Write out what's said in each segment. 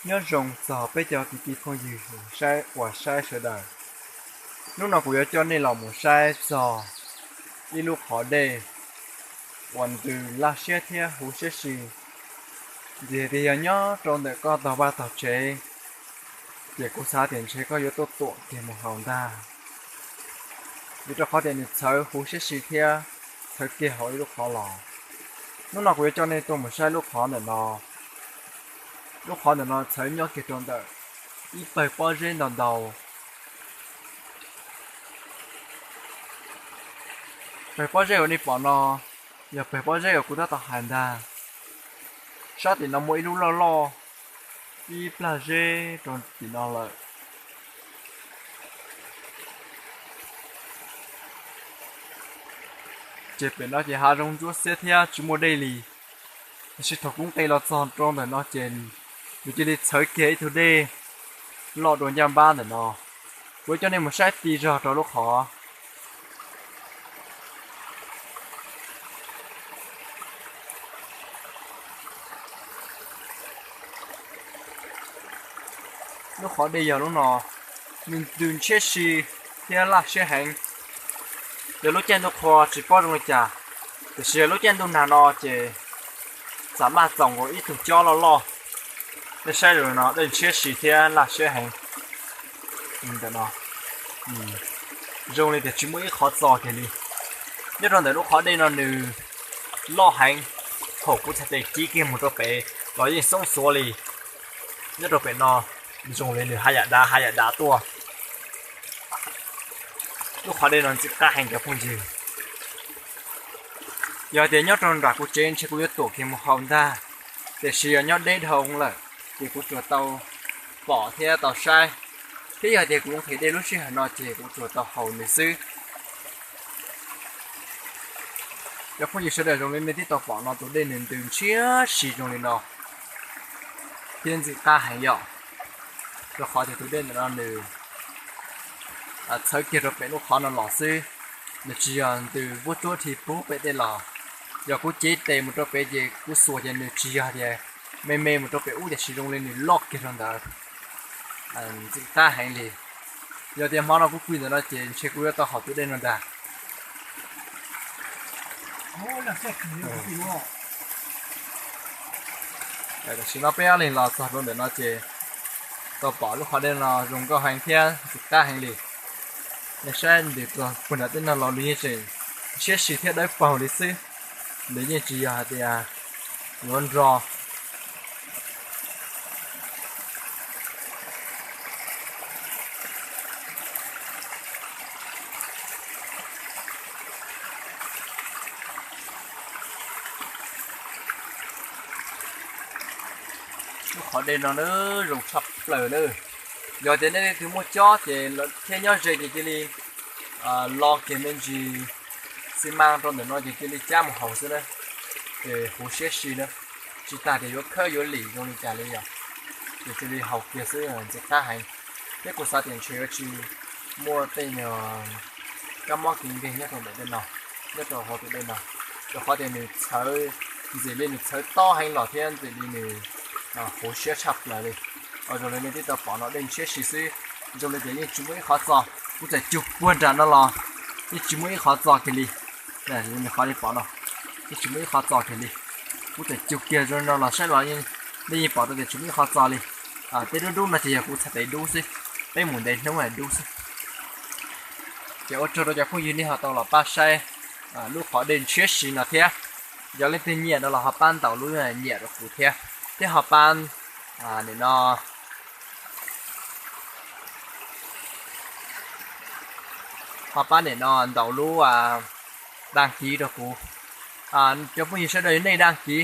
Nyob zoo txog peb cov kwv tij phooj ywg saib uas saib sawv daws. Hnub no kuv yuav coj nej los mus saib txog ib lub qhov dej uas ntws laj siab thiab huv siab si. Ntxim tias yog nyob rau ntawm koj tog vaj tog tsev, ces kuv xav tias ntshe koj yuav tuaj tuam kiag mus haus ntag, vim rau qhov tias nws txhawv huv siab si thiab txhawv kiag hauv ib lub qhov los. Hnub no kuv yuav coj nej tuaj mus saib lub qhov ntawm no. Lub qhov ntawm no txhawv nyob kiag rau ntawm ib pawg pob zeb ntau ntau. Pawg pob zeb uas nej pom no yog pawg pob zeb uas kuv tab tom hais ntag. Sab tim no muaj ib lub loj loj, ib plag zeb rau tim no lawm. Ces pem no ces hav zoov ntsuab xiab thiab tsis muaj dej li. Tiam sis thaum kuv nqis los txog rau ntawm no ces nws cia li txhawv kiag ib tug dej loj dua ncaj npab ntawm no. Kuv yuav coj nej mus saib ti zog rau lub qhov. Lub qhov dej yog lub no, nws ntws ntshiab si thiab laj siab heev. Yog lub caij ntuj qhua tsis paub zoo li cas, tiam sis yog lub caij ntuj nag no ces xam maj txaus nkaus ib tug cob loj loj. Nej saib zoo no dej ntshiab si thiab laj siab heev. Ntawm no zoo li tias tsis muaj ib qhov txo kiag li. Nyob rau ntawm lub qhov dej no nws loj heev, thaum kuv txhais tes kiv kiag mus rau pem los yeej xoob xuav li. Nyob rau pem no zoo li nws haj yam dav haj yam dav tuaj. Lub qhov dej no ntxim qab heev cov phooj ywg. Yog tias nyob rau nram kuv tsev ntshe kuv yuav tuam kiag mus haus ntag, tiam sis yog nyob deb dhau lawm ces kuv tsuas tau pom thiab tau saib, thiab yog tias kuv nqhis dej lub sij hawm no ces kuv tsuas tau haus nws xwb. Cov phooj ywg sawv daws, zoo li nej twb tau pom no tus dej nws ntws ntshiab si zoo li no thiab ntxim qab heev yom. Rau qhov tias tus dej ntawm no nws txhawv kiag rau pem lub qhov no los xwb, nws tsis yog ntws vuab tsuab dhi pub pem tej los. Yog kuv cev tes mus rau pem ces kuv xuas ces nws tsis yog tias me me mus rau pem ub, tiam sis zoo li nws loj kiag rau ntawd. Ntxim qab heev li. Yog tias hmo no kuv pw ntawm no ces ntshe kuv yuav tau haus tus dej no ntag. Tam sim no peb ob leeg los txog rau ntawm no ces tau pom lub qhov dej no zoo nkauj heev thiab ntxim qab heev li. Nej saib ntws txog puag nram tej no los nws yeej tseem ntshiab si thiab dawb paug li xwb, nws yeej tsis yog hais tias yuav nro. Lub qhov dej no na zoo tshaj plaws na. Yog tias nej leej twg muaj cob ces thiab nyob ze ces cia li lo kiag me ntsis xi mas rau ntawm no ces cia li cab mus haus xwb na. Ces huv siab si na, tsis tas tias yuav khawb yuav lim zoo li cas li yom, ces cia li haus kiag xwb ntxim qab heev. Thiab kuv xav tias ntshe yuav tsis muaj tej nyuag kab mob kev nkeeg nyob rau ntawm dej no, nyob rau hauv tus dej no, rau qhov tias nws txhawv, ntxim li nws txhawv tob heev los thiab ntxim li nws huv siab tshaj plaws li. Ua zoo li nej twb tau pom no dej ntshiab si xwb, zoo li tias yeej tsis muaj ib qhov txo. Kuv txawm cug puag nram no los yeej tsis muaj ib qhov txo kiag li. Nws qhov li pom no yeej tsis muaj ib qhov txo kiag li. Kuv txawm cug kiag zoo no los saib los nej yeej pom tau tias tsis muaj ib qhov txo li. Tej dub dub no ces yog kuv txhais tes dub xwb, peb mus ntev hnub dub xwb. Ces ua tsaug rau cov phooj ywg nej ho tau los pab saib lub qhov dej ntshiab si no thiab. Yog leej twg nyiam no los ho pab ntaus lub nyiam rau kuv thiab, thiab ho pab nim no ho pab nim no ntaus lub đăng ký rau kuv. Cov phooj ywg sawv daws nej đăng ký,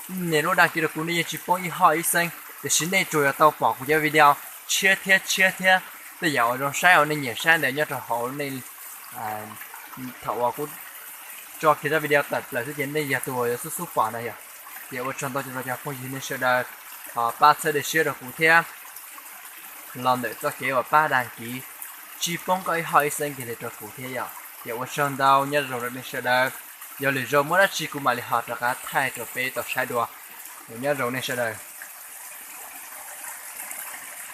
nias lub đăng ký rau kuv nej yeej tsis poob ib hoj ib xeeb, tiam sis nej tsuas yog tau pom kuv cov video tshiab thiab tshiab thiab tej yam uas zoo saib uas nej nyiam saib ntawd nyob rau hauv nej thaum uas kuv tso kiag zaj video tawm plaws xwb ces nej yog tus uas yuav xub xub pom na yom. Ces ua tsaug ntau rau cov phooj ywg nej sawv daws ho pab txhawb dej siab rau kuv thiab los ntawm txoj kev uas pab đăng ký, tsis poob koj ib hoj ib xeeb kiag li rau kuv thiab yom. Ces ua tsaug ntau, nyob zoo rau nej sawv daws. Yog lwm zaus muaj dab tsi kuv mam li ho rov qab thaij rau peb tau saib dua. Nyob zoo nej sawv daws.